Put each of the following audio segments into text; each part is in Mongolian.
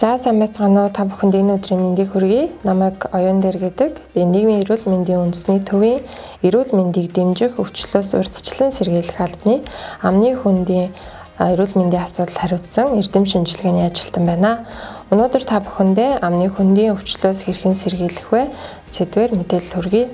За сайн байцгаана уу, та бүхэнд энэ өдрийн мэндийг хүргэе. Намайг Оюун дээр гэдэг. Би нийгмийн эрүүл мэндийн үндэсний төвийн эрүүл мэндийг дэмжих, өвчлөлөөс урьдчилан сэргийлэх албаны амны хөндийн эрүүл мэндийн асуудал хариуцсан эрдэм шинжилгээний ажилтан байна. Өнөөдөр та бүхэндээ амны хөндийн өвчлөлөөс хэрхэн сэргийлэх вэ сэдвээр мэдээлэл хүргэе.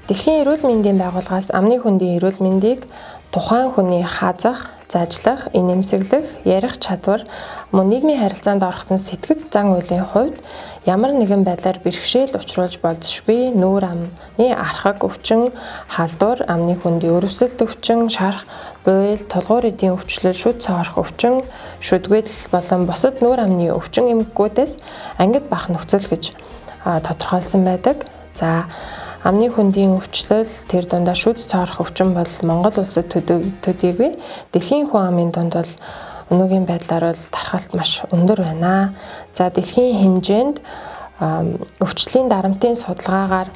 Дэлхийн эрүүл мэндийн байгууллагаас амны хөндийн эрүүл мэндийг тухайн хүний хаазах, зажлах, инээмсэглэх, ярих чадвар мөн нийгмийн харилцаанд ороход нь сэтгэц зан үйлийн хувьд ямар нэгэн байдлаар бэрхшээл учруулж болзошгүй нүүр амны архаг, өвчин, халдвар, амны хөндийн өрөвсөлт өвчин, шарх, буйл, тулгуур эдийн өвчлөл, шүд цоорох өвчин, шүдгүйдэл болон бусад нүүр амны өвчин эмгэгүүдээс ангид бах нөхцөл гэж тодорхойлсон байдаг. За амны хөндийн өвчлөл, тэр дундаа шүд цоорох өвчин бол Монгол улсад төдийгүй дэлхийн хүн амын дунд бол өнөөгийн байдлаар бол тархалт маш өндөр байна. За дэлхийн хэмжээнд өвчлийн дарамтын судалгаагаар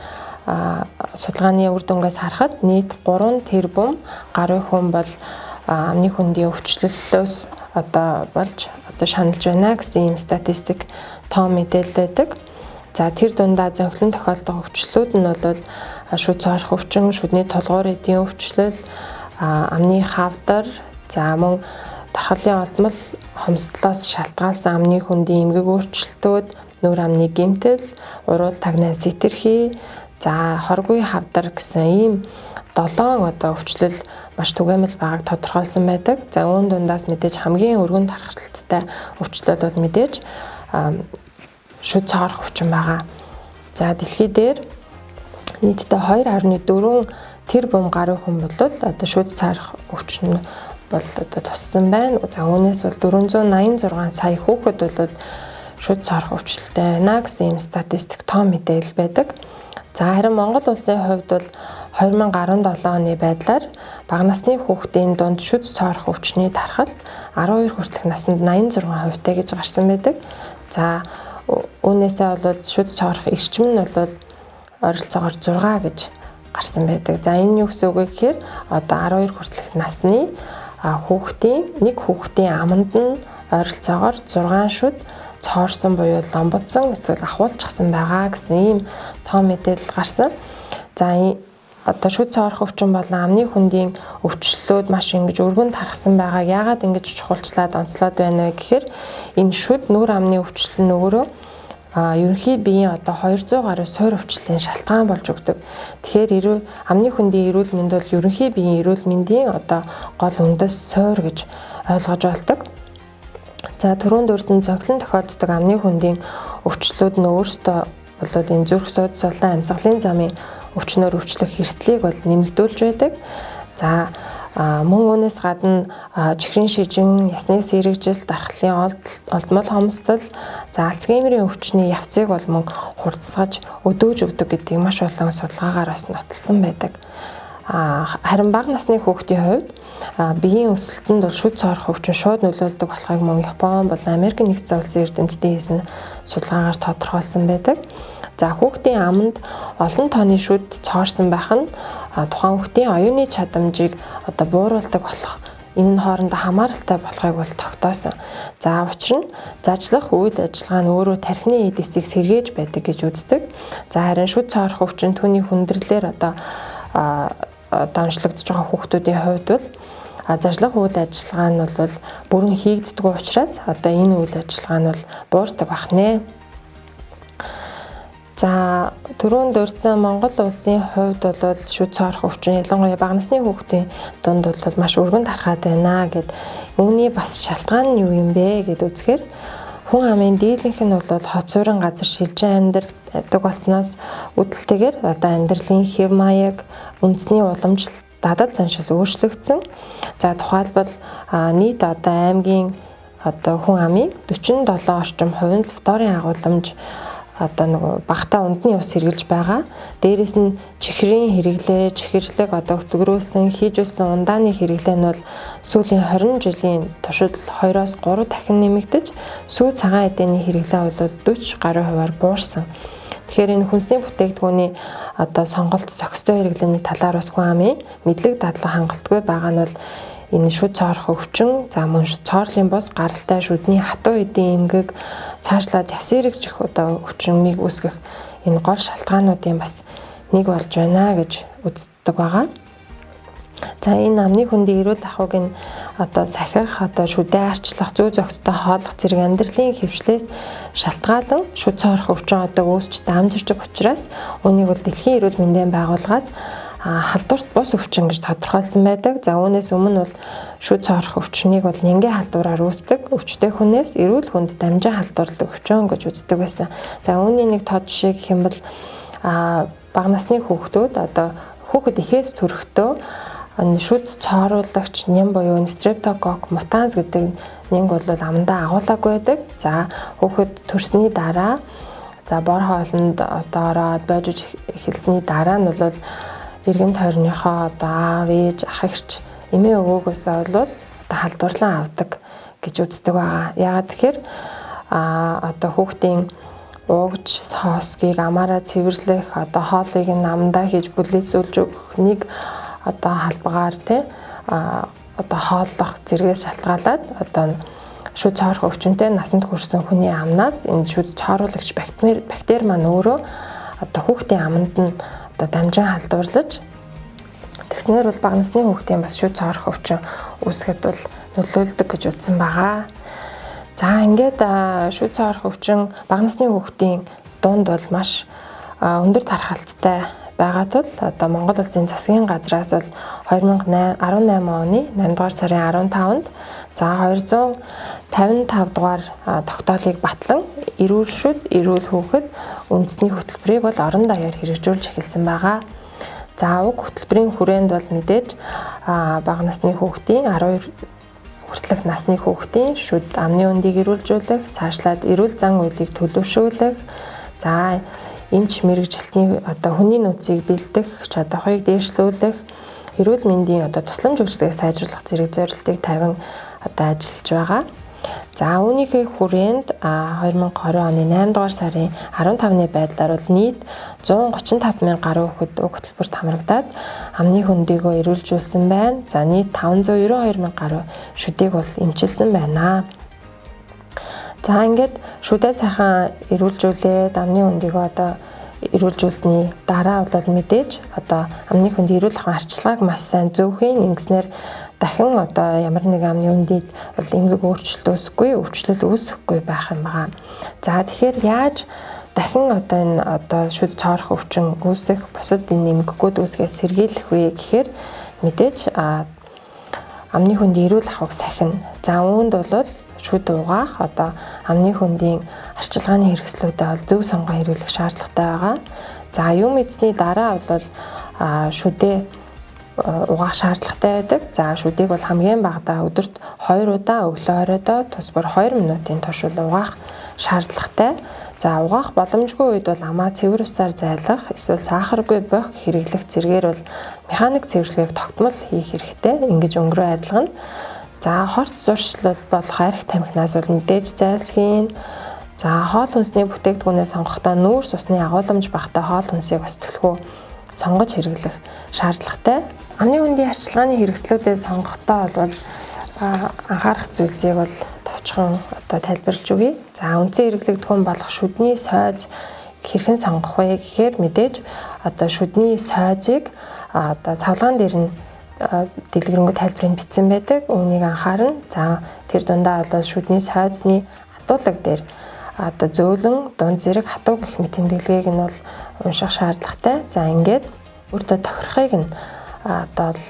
судалгааны үр дүнгээс харахад нийт 3 тэрбум гаруй хүн бол амны хөндийн өвчлөлөөс одоо болж одоо шаналж байна гэсэн ийм статистик тоо мэдээлэл байдаг. За тэр дундаа зөнхлөн тохиолдох өвчлөлүүд нь бол шүд цоорох өвчин, шүдний тулгуур эдийн өвчлөл, амны хавдар, за мөн тархалын олдмол хомсдлоос шалтгаалсан амны хөндийн эмгэг өөрчлөлтүүд, нүүр амны гэмтэл, уруул тагнаа сэтэрхий, за хоргүй хавдар гэсэн ийм 7 одоо өвчлөл маш түгээмэл байгааг тодорхойлсон байдаг. За үүн дундаас мэдээж хамгийн өргөн тархалттай өвчлөл бол мэдээж шүд цоорох өвчин байгаа. За дэлхий дээр нийтдээ 2.4 тэрбум гаруй хүн бол одоо шүд цаарах өвчин бол одоо туссан байна. За үүнээс бол 486 сая хүүхэд бол шүд цоорох өвчлөлтэй байна гэсэн ийм статистик тоо мэдээлэл байдаг. За харин Монгол улсын хувьд бол 2017 оны байдлаар бага насны хүүхдийн дунд шүд цоорох өвчний тархалт 12 хүртэлх наснд 86% тай гэж гарсан байдаг. За үүнээсээ бол шүд цоорох эрчим нь бол ойролцоогоор 6 гэж гарсан байдаг. За энэ юу гэсэн үг вэ гэхээр одоо 12 хүртэлх насны хүүхдийн нэг хүүхдийн аманд нь ойролцоогоор 6 шүд цоорсон буюу ломбодсон эсвэл ахуулчихсан байгаа гэсэн ийм тоо мэдээлэл гарсан. За одоо шүд цоорох өвчин болон амны хөндийн өвчлөлүүд маш ингэж өргөн тархсан байгааг яагаад ингэж чухалчлаад онцлоод байна вэ гэхээр энэ шүд нүүр амны өвчлөл нь өөрөө ерөнхий биеийн одоо 200 гаруй суур өвчлөлийн шалтгаан болж өгдөг. Тэгэхээр амны хөндийн эрүүл мэнд бол ерөнхий биеийн эрүүл мэндийн одоо гол үндэс суур гэж ойлгож болдог. За түрүүнд дурдсан зөнхлөн тохиолддог амны хөндийн өвчлөлүүд нь өөрсдөө бол энэ зүрх судас болон амьсгалын замын өвчнөөр өвчлөх эрсдлийг бол нэмэгдүүлж байдаг. За мөн үүнээс гадна чихрийн шижин, ясны сэрэгжил, дархлын олдмол хомсдол, за Альцгеймерийн өвчний явцыг бол мөн хурцлаж өдөөж өгдөг гэдгийг маш олон судалгаагаар бас нотолсон байдаг. Харин бага насны хүүхдийн хувьд биеийн өсөлтөнд бол шүд цоорох өвчин шууд нөлөөлдөг болохыг мөн Япон болон Америк нэгдсэн улсын эрдэмтдийн хийсэн судалгаагаар тодорхойлсон байдаг. За хүүхдийн аманд олон тооны шүд цоорсон байх нь тухайн хүүхдийн оюуны чадамжийг одоо бууруулдаг болох энэ нь хоорондоо хамааралтай болохыг бол тогтоосон. За учир нь зажлах үйл ажиллагаа нь өөрөө тархины эд эсийг сэргээж байдаг гэж үздэг. За харин шүд цоорох өвчин түүний хүндрэлээр одоо онцлогдож байгаа хүүхдүүдийн хувьд бол зажлах үйл ажиллагаа нь бол бүрэн хийгддэггүй учраас одоо энэ үйл ажиллагаа нь бол буурдаг байх нэ. За түрүүнд дурдсан Монгол улсын хувьд бол шүд цоорох өвчин ялангуяа бага насны хүүхдийн дунд бол маш өргөн тархаад байна гэд үүний бас шалтгаан нь юу юм бэ гэд үзэхээр хүн амын дийлэнх нь бол хот суурин газар шилжин амьдардаг болсноос үүдэлтэйгээр одоо амьдралын хэв маяг, үндэсний уламжлалт, дадал заншил өөрчлөгдсөн. За тухайлбал нийт одоо аймгийн одоо хүн амын 47 орчим хувь нь фторын агуулмж одоо нөгөө багтаа ундны ус хэрглэж байгаа. Дээрээс нь чихрийн хэрэглээ, чихэрлэг одоо өтгөрөөсөн, хийжүүлсэн ундааны хэрэглээ нь бол сүүлийн 20 жилийн туршид 2-оос 3 дахин нэмэгдэж, сүү цагаан эдэний хэрэглээ бол 40 гаруй хувиар буурсан. Тэгэхээр энэ хүнсний бүтээгдэхүүний одоо сонголт зохистой хэрэглээний талаар бас хүн амын мэдлэг дадлага хангалтгүй байгаа нь бол Энэ шүд цоорох өвчин, за мөн цоорлын бус гаралтай шүдний хатуу эдийн эмгэг, цаашлаад ясэрэгжих одоо өвчнийг үүсгэх энэ гол шалтгаануудын бас нэг болж байна гэж үздэг байгаа. За энэ амны хөндийн эрүүл ахуйг нь одоо сахих, одоо шүдээ арчлах, зүү зохистой хооллох зэрэг амьдралын хөвшлээс шалтгаалan шүд цоорох өвчин одоо үүсч дамжирч учраас үүнийг бол Дэлхийн эрүүл мэндийн байгууллагаас халдварт бус өвчин гэж тодорхойлсон байдаг. За үүнээс өмнө бол шүд цоорох өвчнийг бол нянгийн халдвараар үүсдэг. Өвчтэй хүнээс эрүүл хүнд дамжин халдварладаг өвчин гэж үздэг байсан. За үүний нэг тод жишээ гэх юм бол бага насны хүүхдүүд одоо хүүхэд эхээс төрөхдөө шүд цооруулагч ням буюу стрептокок мутанс гэдэг нянг бол амандаа агуулаагүй байдаг. За хүүхэд төрсний дараа за бор хоолнд одоо ороод бойжиж эхэлсний дараа нь бол эргэн тойрныхоо одоо аав ээж ах эгч эмээ өвөөгөөсөө бол одоо халдварлан авдаг гэж үздэг байгаа. Яагаад тэгэхээр одоо хүүхдийн уугч соосгийг амаараа цэвэрлэх, одоо хоолыг нь амандаа хийж бүлээсүүлж өгөх нэг одоо халбагаар тий одоо хооллох зэргээс шалтгаалаад одоо шүд цоорох өвчнөд насанд хүрсэн хүний амнаас энэ шүд цооруулагч бактери маань өөрөө одоо хүүхдийн аманд нь одоо дамжин халдварлаж тэгснээр бол бага насны хүүхдийн бас шүд цоорох өвчин үүсгэхэд бол нөлөөлдөг гэж үзсэн байгаа. За ингээд шүд цоорох өвчин бага насны хүүхдийн дунд бол маш өндөр тархалттай байгаа тул одоо Монгол Улсын засгийн газраас бол 2018 оны 8 дугаар сарын 15-нд за 255 дугаар тогтоолыг батлан эрүүл шүд, эрүүл хүүхэд үндэсний хөтөлбөрийг бол орон даяар хэрэгжүүлж эхэлсэн байгаа. За уг хөтөлбөрийн хүрээнд бол мэдээж бага насны хүүхдийн 12 хүртэлх насны хүүхдийн шүд амны өндийг эрүүлжүүлэх, цаашлаад эрүүл зан үйлийг төлөвшүүлэх, за эмч мэргэжилтний одоо хүний нөөцийг бэлдэх, чадварыг дээшлүүлэх, эрүүл мэндийн одоо тусламж үйлчилгээг сайжруулах зэрэг зорилтыг тавин одоо ажиллаж байгаа. За үүнийхээ хүрээнд 2020 оны 8 дугаар сарын 15-ны байдлаар бол нийт 135 мянган гаруй хүүхэд уг хөтөлбөрт хамрагдаад амны хөндийгөө эрүүлжүүлсэн байна. За нийт 592 мянга гаруй шүдийг бол эмчилсэн байна. За ингээд шүдээ сайхан эрүүлжүүлээд амны хөндийгөө одоо эрүүлжүүлсний дараа бол мэдээж одоо амны хөндий эрүүл ахуйн арчилгааг маш сайн зөөхийн ингэснээр дахин одоо ямар нэг амны хөндийд бол эмгэг өөрчлөлт үүсэхгүй, өвчлөл үүсэхгүй байх юм байна. За тэгэхээр яаж дахин одоо энэ одоо шүд цоорох өвчин үүсэх, бусад энэ эмгэгүүд үүсгээс сэргийлэх вэ гэхээр мэдээж амны хөндийн эрүүл ахуйг сахина. За үүнд бол шүд угаах, одоо амны хөндийн арчилгааны хэрэгслүүдээ бол зөв сонгон хэрэглэх шаардлагатай байгаа. За юм эзний дараа бол шүдээ угаах шаардлагатай байдаг. За шүдийг бол хамгийн багадаа өдөрт 2 удаа өглөө оройдоо тус бүр 2 минутын турш угаах шаардлагатай. За угаах боломжгүй үед бол амаа цэвэр усаар зайлах, эсвэл сахаргүй бохь хэрэглэх зэргээр бол механик цэвэрлэгийг тогтмол хийх хэрэгтэй. Ингэж өнгөрөө арилгана. За хорт зуршлал болох арх тамхинаас бол мэдээж зайлсхийна. За хоол хүнсний бүтээгдэхүүнээ сонгохдоо нүүрс усны агуулмж багатай хоол хүнсийг бас төлхөө сонгож хэрэглэх шаардлагатай. Амны хөндийн арчилгааны хэрэгслүүдээ сонгохдоо бол анхаарах зүйлсийг бол товчхон одоо тайлбарлаж өгье. За үндсэн хэрэглэгдэхүүн болох шүдний сойз хэрхэн сонгох вэ гэхээр мэдээж одоо шүдний сойзыг одоо савлгаан дээр нь дэлгэрэнгүй тайлбарыг бичсэн байдаг. Үүнийг анхаарна. За тэр дундаа бол шүдний сойзны хатуулаг дээр одоо зөөлөн, дунд зэрэг, хатуу гэх мэт тэмдэглэгийг нь бол унших шаардлагатай. За ингээд өөртөө тохирохыг нь одоо л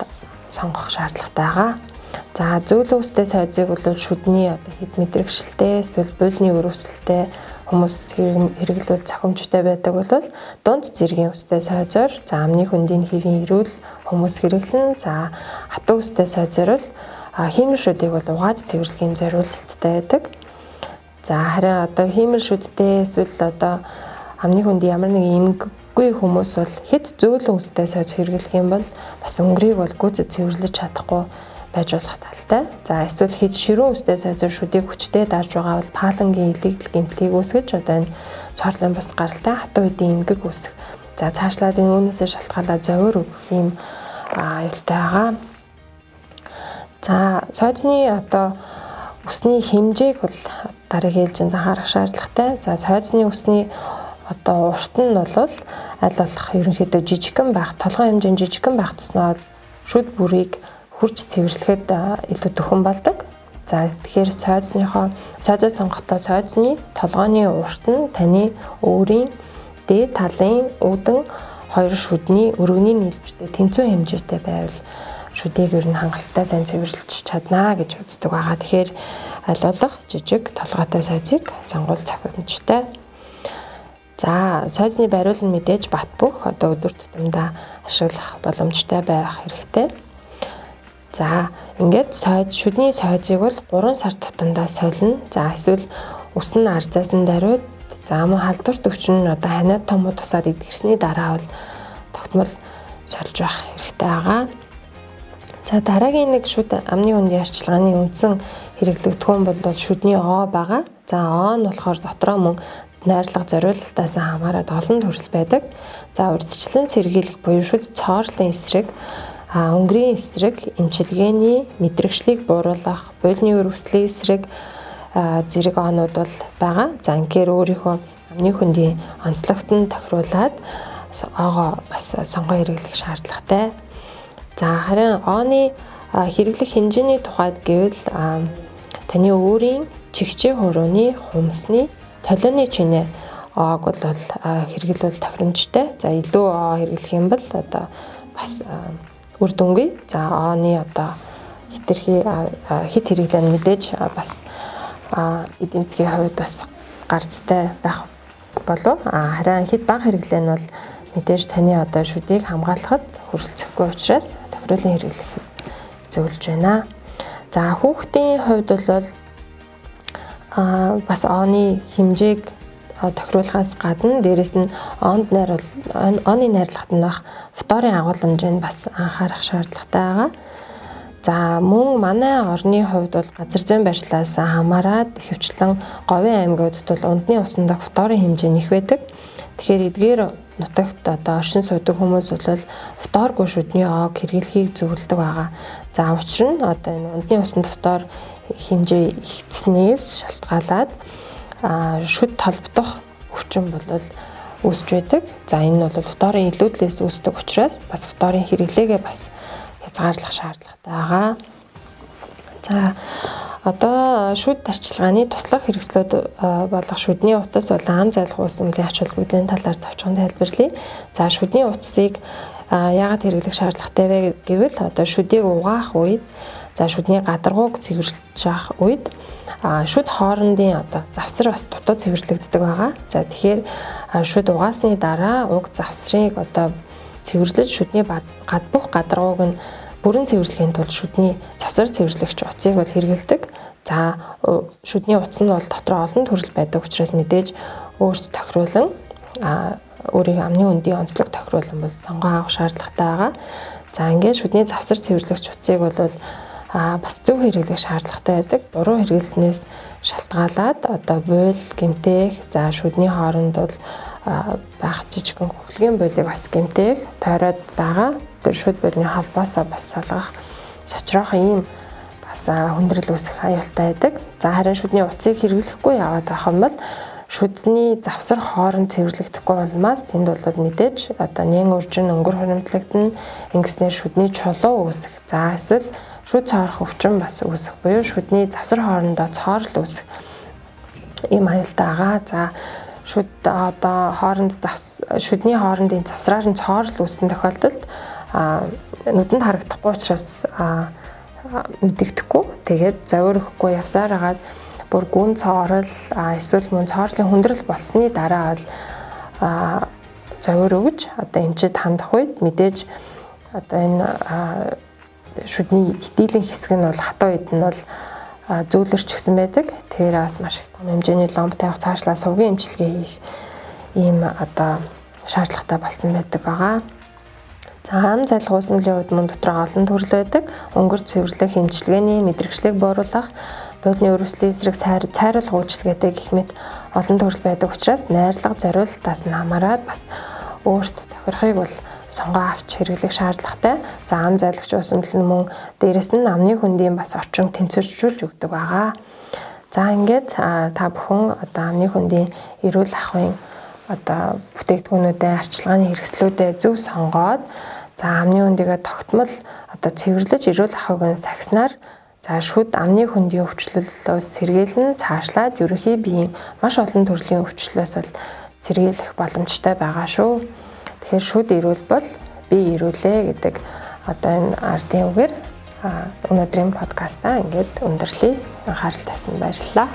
сонгох шаардлагатай байгаа. За зөөлөн үстэй сойзыг бол шүдний одоо хэд мэдрэгшилтэй эсвэл буйлны өрөвсөлтэй хүмүүс хэрэглүүл зохимжтой байдаг бол дунд зэргийн үстэй сойзоор за амны хөндийн хэвийн эрүүл хүмүүс хэрэглэн, за хатуу үстэй сойзоор л хиймэл шүдийг бол угааж цэвэрлэх юм зориулалттай байдаг. За харин одоо хиймэл шүдтэй эсвэл одоо амны хөндийн ямар нэг эмгэггүй хүмүүс бол хэд зөөлөн үстэй сойз хэрэглэх юм бол бас өнгөрийг бол гүйцэд цэвэрлэж чадахгүй байж болох талтай. За эсвэл хэд ширүүн үстэй сойзоор шүдийг хүчтэй дарж байгаа бол палангийн илэгдэл гэмтлийг үүсгэж одоо энэ цоорлын бус гаралтай хатуу эдийн эмгэг үүсэх. За цаашлаад энэ үүнээсээ шалтгаалаад зовир өгөх юм аюултай байгаа. За, сойзны одоо үсний хэмжээг бол дараагийн ээлжинд анхаарах шаардлагатай. За, сойзны үсний одоо урт нь бол аль болох ерөнхийдөө жижигхэн байх, толгойн хэмжээнд жижигхэн байх тусмаа шүд бүрийг хурж цэвэрлэхэд илүү дөхөн болдог. За, тэгэхээр сойзныхоо сойзоо сонгохдоо сойзны толгойн урт нь таны өөрийн дээд талын үүдэн хоёр шүдний өргөний нийлбэртэй тэнцвэн хэмжээтэй байвал шүдийг ер нь хангалттай сайн цэвэрлэж чаднаа гэж үздэг байгаа. Тэгэхээр аль болох жижиг толгойтой сойзыг сонгуул зохимжтой. За, сойзны бариул нь мэдээж бат бөх одоо өдөр тутамдаа ашиглах боломжтой байх хэрэгтэй. За, ингээд сойз шүдний сойзыг бол 3 сар тутамдаа солино. За, эсвэл үс нь арзаасан даруйд, за мөн халдварт өвчин нь одоо ханиад томуу тусаад идгэрсний дараа бол тогтмол сольж байх хэрэгтэй байгаа. За, дараагийн нэг шүд амны хөндийн арчилгааны үндсэн хэрэглэгдэхүүн бол шүдний оо байгаа. За, оо нь болохоор дотроо мөн найрлага зориулалтаас хамаарат олон төрөл байдаг. За, урьдчилан сэргийлэх буюу шүд цоорлон эсрэг, өнгөрийн эсрэг, эмчилгээний мэдрэгчлийг бууруулах, буйлны өрөвслийн эсрэг зэрэг оонууд бол байгаа. За, ингээр өөрийнхөө амны хөндийн онцлогт нь тохируулаад оогоо бас сонгон хэрэглэх шаардлагатай. За, харин ооны хэрэглэх хэмжээний тухайд гэвэл таны өөрийн чигчээ хурууны хумсны толионы чинээ оог бол хэрэглүүл тохиромжтой. За, илүү оо хэрэглэх юм бол одоо бас үр дүнгүй. За, ооны одоо хэтэрхий хит хэрэглээ нь мэдээж бас эдийн засгийн хувьд бас гарцтай байх болов. Харин хит бага хэрэглээ нь бол мэдээж таны одоо шүдийг хамгаалахад хүрэлцэхгүй учраас тохируулан хэрэглэхийг зөвлөж байна. За, хүүхдийн хувьд бол бас ооны хэмжээг тохируулахаас гадна дээрэс нь онд найруул ооны найрлагт нь байх фторын агуулмжинд бас анхаарах шаардлагатай байгаа. За, мөн манай орны хувьд бол газар зүйн байршлаас хамаарат ихэвчлэн говийн аймагуудад бол ундны усан дах фторын хэмжээ нь их байдаг. Тэгэхээр эдгээр нутагт одоо оршин суудаг хүмүүс бол фторгүй шүдний оог хэрэглэхийг зөвлөдөг байгаа. За, учир нь одоо энэ ундны усанд фтор хэмжээ ихтснээс шалтгаалаад шүд толбодох өвчин бол үүсч байдаг. За, энэ нь бол фторын илүүдлээс үүсдэг учраас бас фторын хэрэглээгээ бас хязгаарлах шаардлагатай байгаа. За, одоо шүд арчилгааны туслах хэрэгслүүд болох шүдний утас болон ам зайлах уусмлын ач холбогдлын талаар товчхон тайлбарлая. За, шүдний утсыг яагаад хэрэглэх шаардлагатай вэ гэвэл одоо шүдийг угаах үед, за шүдний гадаргууг цэвэрлэж авах үед шүд хоорондын одоо завсар бас дутуу цэвэрлэгддэг байгаа. За, тэгэхээр шүд угаасны дараа уг завсрыг одоо цэвэрлэж шүдний бүх гадаргууг нь бүрэн цэвэрлэхийн тулд шүдний завсар цэвэрлэгч утсыг бол хэрэглэдэг. За, шүдний утас нь бол дотроо олон төрөл байдаг учраас мэдээж өөрт тохируулан өөрийн амны хөндийн онцлог тохируулан бол сонгон авах шаардлагатай байгаа. За, ингээд шүдний завсар цэвэрлэгч утсыг бол бас зөв хэрэглэх шаардлагатай байдаг. Буруу хэрэглэснээс шалтгаалаад одоо буйл гэмтээх, за шүдний хооронд бол байх жижигхэн хөхлөгийн буйлыг бас гэмтээх, тойроод байгаа тэр шүд буйлны холбоосоо бас салгах, сочроох ийм бас хүндрэл үүсэх аюултай байдаг. За, харин шүдний утсыг хэрэглэхгүй яваад байх юм бол шүдний завсар хооронд цэвэрлэгдэхгүй улмаас тэнд бол мэдээж одоо нэн үржин өнгөр хуримтлагдана, ингэснээр шүдний чулуу үүсэх. За, эсвэл шүд цоорох өвчин бас үүсэх буюу шүдний завсар хоорондоо цоорол үүсэх ийм аюултай байгаа. За, шүд одоо хооронд шүдний хоорондын завсраар нь цоорол үүссэн тохиолдолд нүдэнд харагдахгүй учраас мэдэгдэхгүй. Тэгээд зовир өгөхгүй явсаар хагаад бүр гүн цоорол эсвэл мөн цоорлын хүндрэл болсны дараа бол зовир өгж одоо эмчид хандах үед мэдээж одоо энэ шүдний хитийлэн хэсэг нь бол хатуу үед нь бол зөөлөрч гисэн байдаг. Тэгэхээр бас маш их том хэмжээний ломб тавих, цаашлаа сувгийн эмчилгээ хийх ийм одоо шаардлагатай болсон байдаг байгаа. За, ам зайлах уусмлын хувьд мөн дотроо олон төрөл байдаг. Өнгөр цэвэрлэх, эмчилгээний мэдрэгчлийг бууруулах, буйлны өрөвслийн эсрэг цайруулах үйлчилгээтэй гэх мэт олон төрөл байдаг учраас найрлага зориулалтаас нь хамаарат бас өөрт тохирохыг бол сонгоо авч хэрэглэх шаардлагатай. За ам зайлгч уусамдал нь мөн дээрэс нь амны хөндийн бас орчин тэнцвэржүүлж өгдөг байгаа. За ингээд та бүхэн одоо амны хөндийн эрүүл ахуйн одоо бүтээгдэхүүнүүдээ, арчилгааны хэрэгслүүдээ зөв сонгоод, за амны хөндийгээ тогтмол одоо цэвэрлэж, эрүүл ахуйг нь сахиснаар, за шүд амны хөндийн өвчлөлөөс сэргийлэн, цаашлаад ерөнхий биеийн маш олон төрлийн өвчлөлөөс бол сэргийлэх боломжтой байгаа шүү. Тэгэхээр шүд эрүүл бол бие эрүүлээ гэдэг одоо энэ ардын үгээр өнөөдрийн подкастаа ингээд өндөрлөе. Анхаарал тавьсанд баярлалаа.